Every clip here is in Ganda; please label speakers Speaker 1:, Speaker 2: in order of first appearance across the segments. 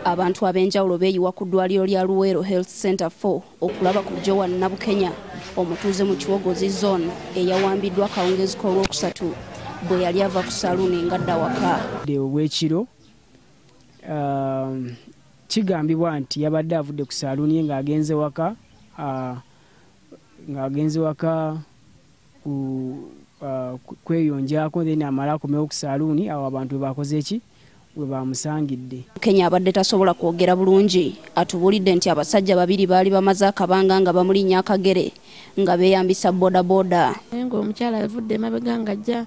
Speaker 1: Abantu ab'enjawulo beeyiwa ku ddwaliro lya Luweero Health Center 4 okulaba ku Joan Nabukenya, omutuuze mu Kiwogozi Zone, eyawambiddwa akawungeezi k'Olwokusatu bwe yali ava ku saluuni ng'adda waka.
Speaker 2: Obwekiro, kigambibwa nti yabadde avudde ku saluuni ye ng'agenze waka kweyonjaako, then amale akomewo ku saluuni. Awo abantu we bakoze ki, we bamusangidde.
Speaker 1: Kenya abadde tasobola kwogera bulungi atubuulidde nti abasajja babiri baali bamaze akabanga nga bamulinnya akagere nga beeyambisa bodaboda.
Speaker 3: Naye ng'omukyala avudde emabega ng'ajja,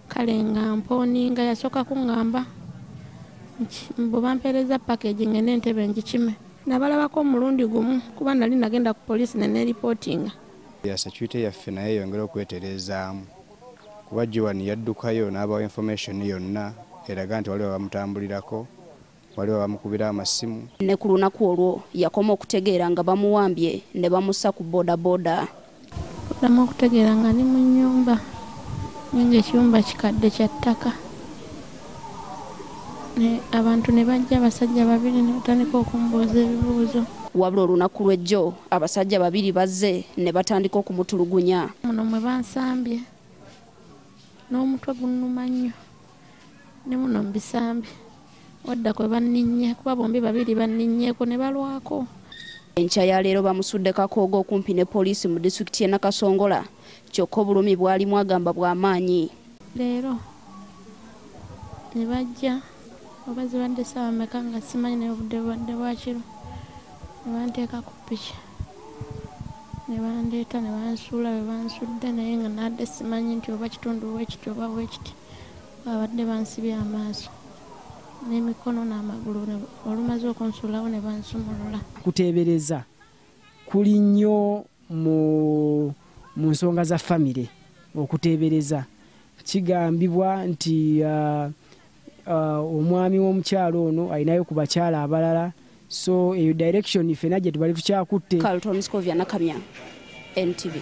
Speaker 3: kale nga mpooninga, yasooka kuŋŋamba bwe bampeereza package ngende entebe ngikime. Nabalabako omulundi gumu kuba nali nagenda ku poliisi ne neeripootinga.
Speaker 4: Ya security yaffe naye yongera okweterezaamu, kuba Joan yaddukayo n'abawa information yonna eraga nti waliwo bamutambulirako, waliwo bamukubira amasimu.
Speaker 1: Ne ku lunaku olwo yakoma okutegeera nga bamuwambye ne bamussa ku bodaboda.
Speaker 3: Oddamu okutegeera nga ndi mu nnyumba, naye ng'ekiyumba kikadde kya ttaka. Abantu ne bajja, abasajja babiri, ne batandika okumbuuza ebibuuzo.
Speaker 1: Wabula olunaku lw'ejjo abasajja babiri bazze ne batandika okumutulugunya.
Speaker 3: Muno mwe bansambye n'omutwe gunnuma nnyo, ne muno mu bisambi wadda kwe banninnye, kuba bombi babiri banninnyeeko ne balwako.
Speaker 1: Enkya ya leero bamusudde Kakoogo okumpi ne poliisi mu disitulikiti y'e Nakasongola, kyokka obulumi bw'alimu agamba bw'amaanyi.
Speaker 3: Leero ne bajja, oba zibadde ssaawa mmeka nga simanyi, naye obudde bubadde bwakiro, ne banteeka ku piki ne bandeeta ne bansuula we bansudde, naye nga nadde simanyi nti oba kitundu bwekiti oba bwekiti. Babadde bansibye amaaso n'emikono n'amagulu, olumaze okunsuulawo ne bansumulula.
Speaker 2: Kuteebereza kuli nnyo mu nsonga za famire. Okuteebereza kigambibwa nti omwami w'omukyalo ono alinayo ku bakyala abalala, so eyo direction ffenna gye tubali tukyakutte.
Speaker 1: Carlton Scovia Nakamya, NTV.